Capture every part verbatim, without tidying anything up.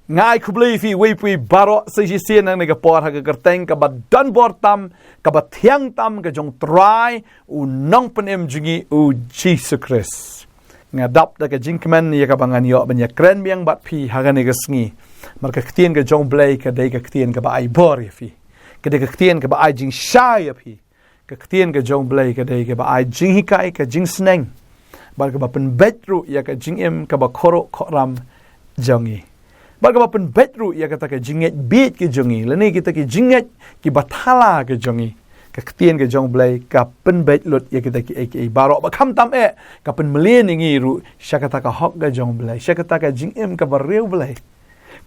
Nga ai khublei ïa phi uwei pa uwei baroh sa shisien hangne ka por ha ka kyrteng kaba don bor tam, kaba thiang tam ka jong U Trai, U Nongpynim jong ngi U Jisu Khrist. Nga dap da ka jingkmen ïa kaba ngan ïoh ban ïakren biang bad phi ha kane ka sngi. Namar ka ktien ka jong U Blei ka dei ka ktien kaba ai bor ïa phi. Ka dei ka ktien kaba ai jingshai ïa phi. Ka ktien ka jong U Blei ka dei kaba ai jinghikai, ka jingsneng, bad kaba pynbeit ruh ïa ka jingim kaba khuid khraw jong ngi, bad kaba pynbeit ruh ïa kata ka jingngeit bieit ka jong ngi, lane kita ki jingngeit kiba thala ka jong ngi. Ka ktien ka jong U Blei ka pynbeit lut ïa kita kiei kiei baroh, bad khamtam eh ka pynmlien ïa ngi ruh sha kata ka hok ka jong U Blei, sha kata ka jingim kaba riewblei.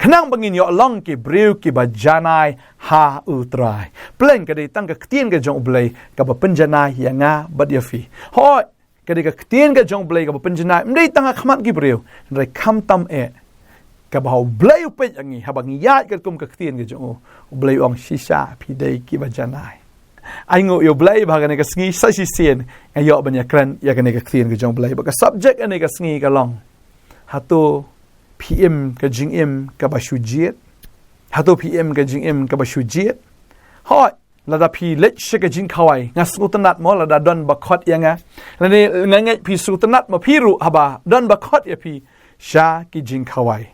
Khnang ba ngin ïoh long ki briew kiba janai ha U Trai. Pleng ka dei tang ka ktien ka jong U Blei kaba pynjanai ïa nga bad ïa phi. Hooid, ka dei ka ktien ka jong U Blei kaba pynjanai, ym dei tang ha khmat ki briew, hynrei khamtam eh kaba ha U Blei u peit ïa ngi, haba ngi ïaid katkum ka ktien ka jong u. U Blei u ong shisha phi dei kiba janai. Ai nguh ïa U Blei ba ha kane ka sngi sa shisien nga ïoh ban ïakren ïa kane ka ktien ka jong U Blei. Bad ka subject kane ka sngi ka long, hato phi im ka jingim kaba shu jied? Hato phi im ka jingim kaba shu jied? Hooid, lada phi leit sha ka jingkhawai, nga sngewtynnat mo lada don ba khot ïa nga. Lane nga ngeit phi sngewtynnat mo phi ruh haba don ba khot ïa phi sha ki jingkhawai.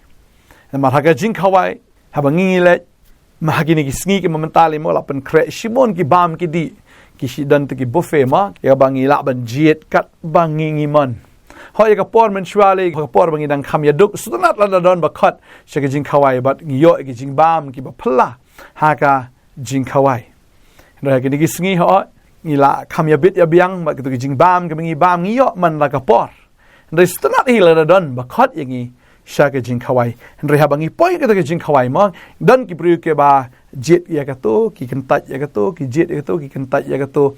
Namar ha ka jingkhawai, haba ngi ngi leit, ma ha kine ki sngi kiba mynta lei mo la pynkhreh shibun ki bam ki dih, ki shi don te ki buffet mo, ïa ba ngi lah ban jied katba ngi ngi mon. Hooid, ïa ka por mynshuwa lei, ka por ba ngi dang kham ïaduk, sngewtynnat lada don ba khot sha ka jingkhawai bad ngi ïoh ïa ki jingbam kiba phylla ha ka jingkhawai. Hynrei ha kine ki sngi hooid, ngi la kham ïabit ïabiang bad kito ki jingbam kiba ngi bam ngi ïoh man la ka por. Hynrei sngewtynnat hi lada don ba khot ïa ngi sha ka jingkhawai. Hynrei haba ngi poi kata ka jingkhawai mo, don ki briew kiba jied ïa kato, ki kyntait ïa kato, ki jied ïa kato, ki kyntait ïa kato.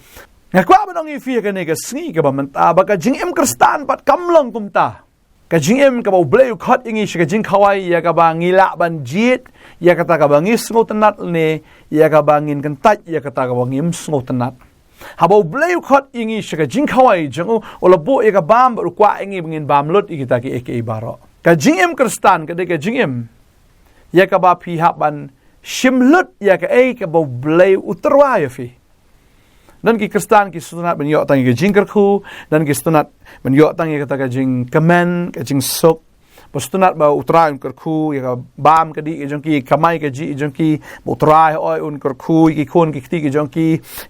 Nga kwah ban ong ïa phi ha kane ka sngi kaba mynta ba ka jingim Khristan pat kam long kumta. Ka jingim kaba U Blei u khot ïa ngi sha ka jingkhawai, ïa kaba ngi lah ban jied ïa kata kaba ngi sngewtynnat lane ïa kaba ngin kyntait ïa kata kaba ngim sngewtynnat. Haba U Blei u khot ïa ngi sha ka jingkhawai jong u, u la buh ïa ka bam bad u kwah ïa ngi ba ngin bam lut ïa kita kiei kiei baroh. Ka jingim Khristan ka dei ka jingim ïa kaba phi hap ban shim lut ïa kaei kaba U Blei u tyrwa ïa phi. Don ki Khristan ki sngewtynnat ban ïoh tang ïa ka jingkyrkhu, don ki sngewtynnat ban ïoh tang ïa kata ka jingkmen, ka jingsuk. Ba sngewtynnat ba U Trai un kyrkhu ïa ka bam ka dih ka jong ki, kamai kajih ka jong ki, ba U Trai hooid un kyrkhu ïa ki khun ki kti ki jong ki,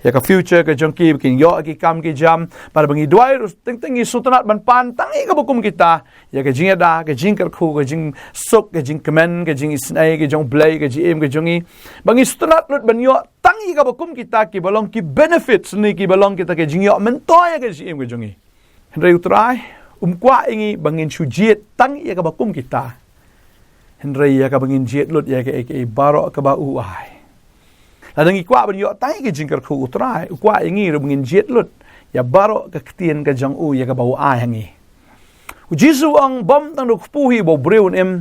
ïa ka future ka jong ki, ba kin ïoh ki kam ki jam. Bad ba ngi duwai ruh teng teng ngi sngewtynnat ban pan tang ïa kaba kum kita, ïa ka jingïada, ka jingkyrkhu, ka jingsuk, ka jingkmen, ka jingisynei ka jong U Blei, ka jingim ka jong ngi. Ba ngi sngewtynnat lut ban ïoh tang ïa kaba kum kita kiba long ki benefits ne kiba long kita ka jingïoh myntoi ïa ka jingim ka jong ngi. Hynrei U Trai um kwah ïa ngi ba ngin shu jied tang ïa kaba kum kita, hynrei ïa kaba ngin jied lut ïa kaei kaei baroh kaba u ai. Lada ngi kwah ban ïoh tang ïa ka jingkyrkhu, U Trai u kwah ïa ngi ruh ba ngin jied lut ïa baroh ka ktien ka jong u ïa kaba u ai ha ngi. U Jisu u ong bym tang da u kpu hi ba u briew un im,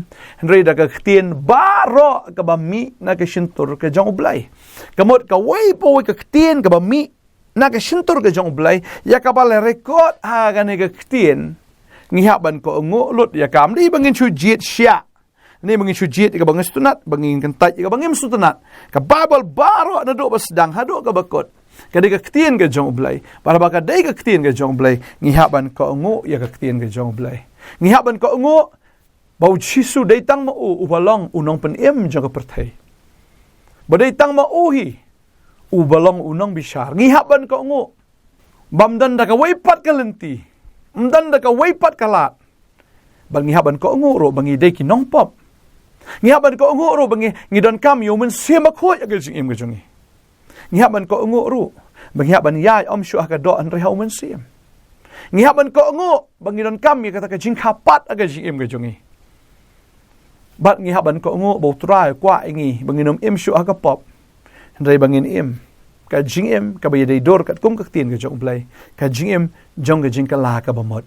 hynrei da ka ktien baroh kaba mih na ka shyntur ka jong U Blei. Ka mut kawei pa kawei ka ktien kaba mih na ka shyntur ka jong U Blei, ïa kaba la record ha kane ka ktien, ngi hap ban kohnguh lut ïa ka. Ym dei ba ngin shu jied shiah ne ba ngin shu jied ïa kaba ngi sngewtynnat, ba ngin kyntait ïa kaba ngim sngewtynnat. Ka Baibl baroh naduh ba sdang haduh kaba kut ka dei ka ktien ka jong U Blei. Bad haba ka dei ka ktien ka jong U Blei, ngi hap ban kohnguh ïa ka ktien ka jong U Blei. Ngi hap ban kohnguh ba U Jisu dei tang ma u uba long u nongpynim jong ka pyrthei, ba dei tang ma u hi uba long u nongbishar. Ngi hap ban kohnguh ba ym don da kawei pat ka lynti, ym don da kawei pat ka lad, bad ngi hap ban kohnguh ruh ba ngi dei ki nongpop. Ngi hap ban kohnguh ruh ba ngi, ngi donkam ïa U Mynsiem Bakhuid ha ka jingim ka jong ngi. Ngi hap ban kohnguh ruh ba ngi hap ban ïaid ym shuh ha ka doh hynrei ha U Mynsiem. Ngi hap ban kohnguh ba ngi donkam ïa kata ka jingkha pat ha ka jingim ka jong ngi. Bad ngi hap ban kohnguh ba U Trai u kwah ïa ngi ba ngin ym im shuh ha ka pop, hynrei ba ngin im ka jingim kaba ïadei dur katkum ka ktien ka jong U Blei, ka jingim jong ka jingkylla kaba mut.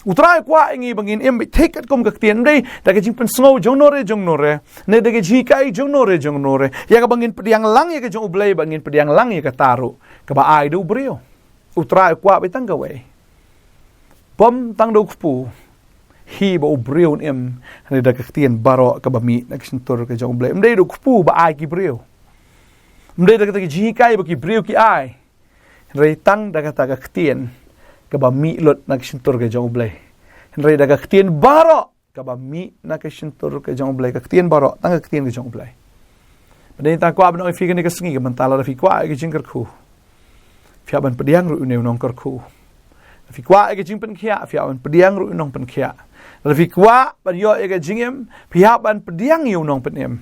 U Trai u kwah ïa ngi ba ngin im beit thik katkum ka ktien, ym dei da ka jingpynsngew jong nore jong nore, ne da ka jinghikai jong nore jong nore, ïa kaba ngin pdiang lang ïa ka jong U Blei, ba ngin pdiang lang ïa kata ruh kaba ai da u briew. U Trai u kwah beit tang kawei. Bym tang da u kpu sakhi ba u briew un im, hynrei da ka ktien baroh kaba mih na ka shyntur ka jong U Blei. Ym dei da u kpu ba ai ki briew. Ym dei da kata ka jinghikai ba ki briew ki ai. Hynrei tang da kata ka ktien kaba mih lut na ka shyntur ka jong U Blei. Hynrei da ka ktien baroh kaba mih na ka shyntur ka jong U Blei, ka ktien baroh, tang ka ktien ka jong U Blei. Bad ngi tang kwah ban ong ïa phi kane ka sngi, ka mynta lada phi kwah ïa ka jingkyrkhu, phi hap ban pdiang ruh ïa une u nongkyrkhu. Phi kwah ïa ka jingpynkhiah, phi hap ban pdiang ruh ïa u nongpynkhiah. Lada phi kwah ban ïoh ïa ka jingim, phi hap ban pdiang ïa u nongpynim.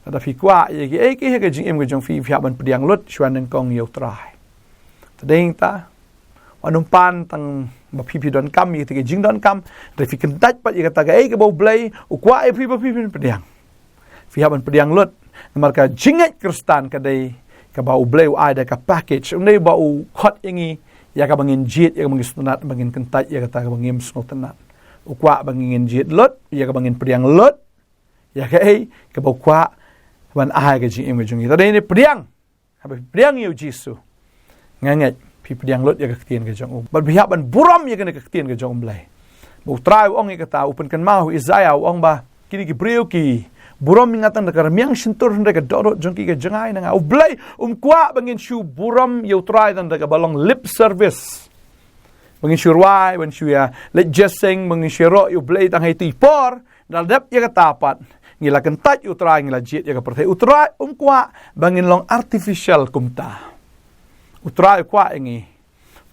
Lada phi kwah ïa kiei kiei ha ka jingim ka jong phi, phi hap ban pdiang lut shuwa nyngkong ïa U Trai. Te dei ta, wat nym pan tang ba phi phi donkam ïa kata ka jingdonkam, hynrei phi kyntait pat ïa kata kaei kaba U Blei u kwah ïa phi ba phi phin pdiang. Phi hap ban pdiang lut. Namar ka jingngeit Khristan ka dei kaba U Blei u ai da ka package. Ym dei ba u khot ïa ngi ïa kaba ngin jied, ïa kaba ngin sngewtynnat, ba ngin kyntait ïa kata kaba ngim sngewtynnat. U kwah ba ngin jied lut, ïa kaba ngin pdiang lut ïa kaei kaba u kwah ban ai ka jingim ka jong ngi. Te dei ne pdiang. Haba phi pdiang ïa U Jisu, nga ngeit phi pdiang lut ïa ka ktien ka jong u. Bad phi hap ban burom ïa kane ka ktien ka jong U Blei. Ba U Trai u ong ïa kata, u pynkynmaw ha u Isaïah, u ong ba kine ki briew ki burom ïa nga tang da ka rmiang shyntur, hynrei ka dohnud jong ki ka jngai na nga. U Blei um kwah ba ngin shu burom ïa U Trai tang da kaba long lip service. Ba ngin shu rwai, ba ngin shu ïa leit jingïaseng, ba ngin shu ïaroh ïa U Blei tang ha ito i por. Nalor dep ïa kata pat, ngi la kyntait ïa U Trai, ngi la jied ïa ka pyrthei. U Trai um kwah ba ngin long artificial kumta. U Trai u kwah ïa ngi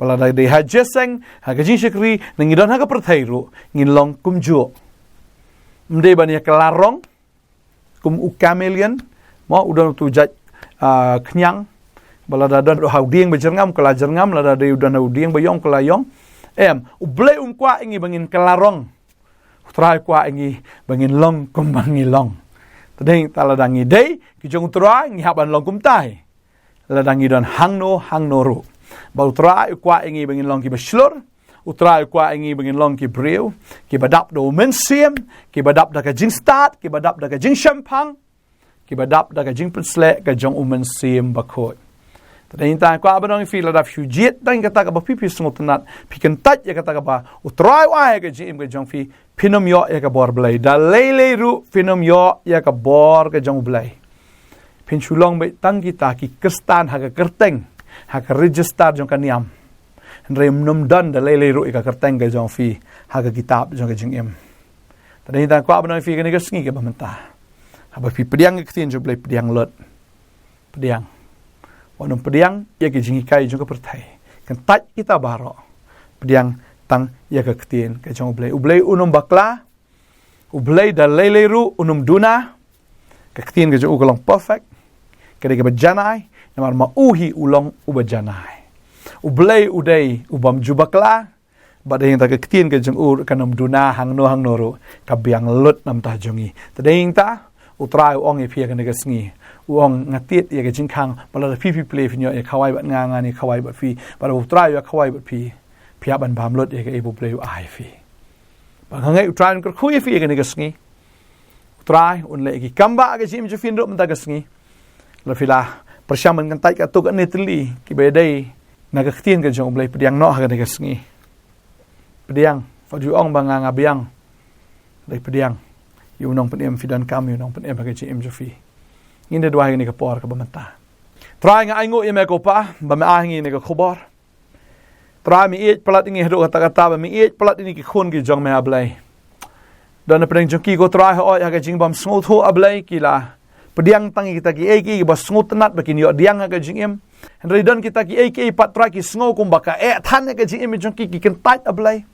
ba lada dei ha jingïaseng, ha ka jingshakri, ne ngi don ha ka pyrthei ruh, ngin long kumjuh. Ym dei ban ïa kylla rong kum u chameleon, mo, u don utu u jait, ah, khñiang. Ba lada don ha u dieng ba jyrngam, kylla jyrngam, lada dei u don ha u dieng ba ïong, kylla ïong. Em, U Blei um kwah ïa ngi ba ngin kylla rong. U Trai u kwah ïa ngi ba ngin long kumba ngi long. Te dei ta, lada ngi dei ki jong U Trai, ngi hap ban long kumta hi. Lada ngi don hangno hangno ruh. Ba U Trai u kwah ïa ngi ba ngin long kiba shlur. U Trai u kwah ïa ngi ba ngin long ki briew kiba dap da U Mynsiem, kiba dap da ka jingstad, kiba dap da ka jingshemphang, kiba dap da ka jingpynsleh ka jong U Mynsiem Bakhuid. Te dei ta, kwah ban ong ïa phi, lada phi shu jied tang kata kaba phi phi sngewtynnat, phi kyntait ïa kata kaba U Trai u ai ha ka jingim ka jong phi, phin ym ïoh ïa ka bor Blei. Da lei lei ruh phin ym ïoh ïa ka bor ka jong U Blei. Phin shu long beit tang kita ki Khristan ha ka kyrteng, ha ka register jong ka niam. Hynrei ym don da lei lei ruh ïa ka kyrteng ka jong phi ha ka kitab jong ka jingim. Te dei ta, kwah ban ong ïa phi kane ka sngi kaba mynta, haba phi pdiang ïa ka ktien jong U Blei, pdiang lut. Pdiang. Wat nym pdiang ïa ka jinghikai jong ka pyrthei. Kyntait kita baroh. Pdiang tang ïa ka ktien ka jong U Blei. U Blei un ym bakla. U Blei da lei lei ruh un ym duna. Ka ktien ka jong u ka long perfect. Ka dei kaba janai. Namar ma u hi u long uba janai. U Blei u dei u bym ju bakla. Bad dei ta, ka ktien ka jong u kan ym duna hangno hangno ruh, ka biang lut na ka bynta jong ngi. Te dei ta, U Trai u ong ïa phi ha kane ka sngi. U ong, nga tied ïa ka jingkhang, ba lada phi phi plie phin ïoh ïa khawai bad nga, ngan ïa khawai bad phi. Bad U Trai u ïa khawai bad phi, phi hap ban bam lut ïa kaei ba U Blei u ai ïa phi. Bad nga ngeit U Trai un kyrkhu ïa phi ha kane ka sngi. U Trai un leh ïa ki kam ba ha ka jingim jong phi naduh mynta ka sngi. Lada phi la pyrshang ban kyntait katto katne tylli kiba ïadei na ka ktien ka jong U Blei, pdiang noh ha kane ka sngi. Pdiang, wat ju ong ba nga nga biang. Dei pdiang ïa u Nongpynim, phi donkam ïa u Nongpynim ha ka jingim jong phi. Ngin da duwai ha kane ka por kaba mynta. Trai, nga ainguh ïa me ko Pa ba me ai ha ngi kane ka khubor. Trai, me ïeit palat ïa ngi haduh katta katta, ba me ïeit palat ïa ngi ki khun ki jong me, A Blei. Don hapdeng jong ki ko Trai, hooid, ha ka jingbymsngewthuh, A Blei, ki la pdiang tang ïa kita kiei kiei kiba sngewtynnat ba kin ïoh pdiang ha ka jingim. Hynrei don kita kiei kiei pat Trai ki sngew kumba ka eh than ha ka jingim jong ki, ki kyntait, A Blei.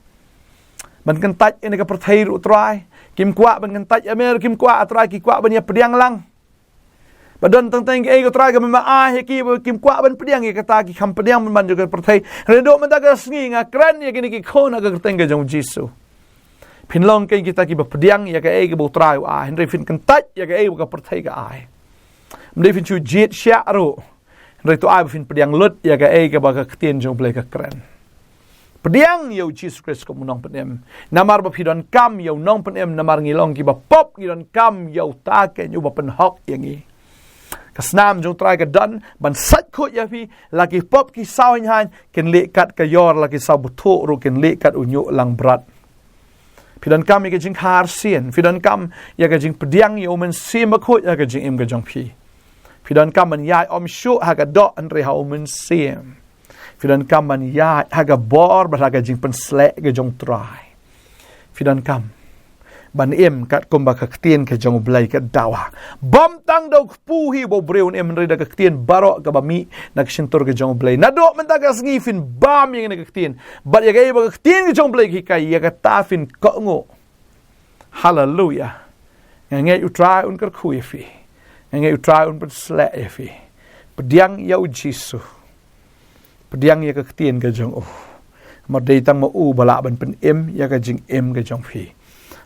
Ban kyntait ïa kane ka pyrthei ruh Trai. Kim kwah ban kyntait ïa me ruh kim kwah, A Trai, ki kwah ban ïa pdiang lang. Ba don tang tang kiei ko Trai kaba me ai ha ki ba kim kwah ban pdiang ïa kata, ki kham pdiang ban ban jong ka pyrthei. Hynrei naduh mynta ka sngi nga kren ïa kine ki khun ha ka kyrteng ka jong U Jisu. Phin long kein kita kiba pdiang ïa kaei kaba U Trai u ai. Hynrei phin kyntait ïa kaei ba ka pyrthei ka ai. Ym dei phin shu jied shiah ruh. Hynrei to ai ba phin pdiang lut ïa kaei kaba ka ktien jong U Blei ka kren. Pdiang ïa U Jisu Khrist kum u Nongpynim. Namar ba phi donkam ïa u Nongpynim, namar ngi long kiba pop, ngi donkam ïa uta kein uba pynhok ïa ngi. Ka snam jong U Trai ka don ban sait khuid ïa phi, la ki pop ki saw hynhaiñ kin lieh kat ka ïor, la ki saw bthuh ruh kin lieh kat u ñiuh langbrot. Phi donkam ïa ka jingkhar sien. Phi donkam ïa ka jingpdiang ïa u Mynsiem Bakhuid ha ka jingim ka jong phi. Phi donkam ban ïaid ym shuh ha ka doh hynrei ha u Mynsiem. Phi donkam ban ïaid ha ka bor bad ha ka jingpynsleh ka jong u Trai. Phi donkam ban im katkum ba ka ktien ka jong u Blei ka dawa. Bym tang da u kpu hi ba u briew un im hynrei da ka ktien baroh kaba mih na ka shyntur ka jong u Blei. Naduh mynta ka sngi phin bam ïa kane ka ktien. Bad ïa kaei ba ka ktien ka jong u Blei ka hikai ïa kata phin kohnguh. Haleluia. Nga ngeit u Trai un kyrkhu ïa phi. Nga ngeit u Trai un pynsleh ïa phi. Pdiang ïa u Jisu. Pdiang ïa ka ktien ka jong u. Namar dei tang ma u ba lah ban pynim ïa ka jingim ka jong phi.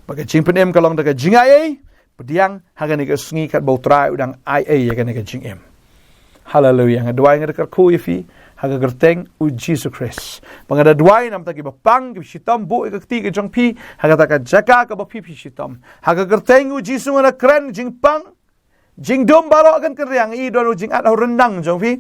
Ba ka jingpynim ka long da ka jingaiei. Pdiang ha kane ka sngi kat ba u Trai u dang aiei ïa kane ka jingim. Haleluia. Nga duwai nga da kyrkhu ïa phi ha ka kyrteng u Jisu Khrist. Ba nga da duwai namar ki ba pang ki shitom buh ïa ka kti ka jong phi ha kata ka jaka kaba phi phi shitom. Ha ka kyrteng u Jisu nga da kren jingpang jingdum baroh kan kynriang i don u jingat ha u ryndang jong phi.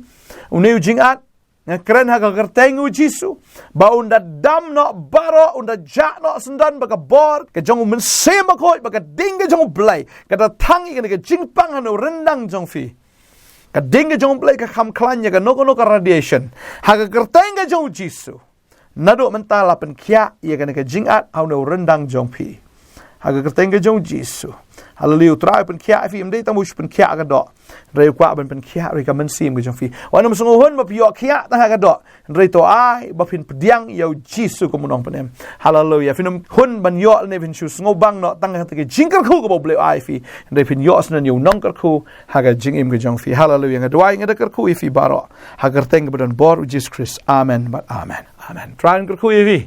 Une u jingat nga kren ha ka kyrteng u Jisu ba un da dam noh baroh un da jah noh syndon ba ka bor ka jong u Mynsiem Bakhuid ba ka ding ka jong u Blei ka da thang ïa kane ka jingpang ha u ryndang jong phi. Ka ding ka jong u Blei ka kham khlaiñ ïa kano kano ka radiation. Ha ka kyrteng ka jong u Jisu. Naduh mynta la pynkhiah ïa kane ka jingat ha une u ryndang jong phi. Ha ka kyrteng ka jong u Jisu. Haleluia u Trai pynkhiah ïa phi ym dei tang ba u pynkhiah ha ka doh. Hynrei u kwah ban pynkhiah ruh ïa ka mynsiem ka jong phi. Wat nym sngew hun ba phi ïoh khiah tang ha ka doh. Hynrei to ai ba phin pdiang ïa u Jisu kum u nongpynim. Haleluia. Phin ym hun ban ïoh ne phin shu sngewbang noh tang ha ka jingkyrkhu kaba u Blei u ai ïa phi. Hynrei phin ïoh sngewbang ïa u nongkyrkhu ha ka jingim ka jong phi. Haleluia. Nga duwai nga da kyrkhu ïa phi baroh. Ha ka kyrteng kaba don bor u Jisu Khrist. Amen. Bad amen. Amen. Trai un kyrkhu ïa phi.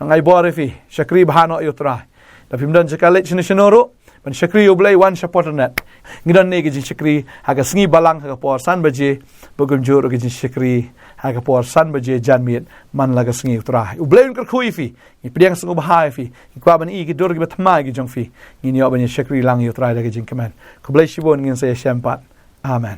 Nga ai bor ïa phi. Shakri bha noh ïa u Trai. Da phim don jaka leit shano shano ruh ban shakri ïa u Blei wan sha Porternet. Ngi don ne ka jingshakri ha ka sngi balang ha ka por san baje. Bad kumjuh ruh ka jingshakri ha ka por san baje janmiet man la ka sngi u Trai. U Blei un kyrkhu ïa phi. Ngi pdiang sngewbha ïa phi. Ngi kwah ban i ki dur kiba thymmai ki jong phi. Ngin ïoh ban ïa shakri lang ïa u Trai da ka jingkmen. Khublei shibun ngin sa ïashem pat. Amen.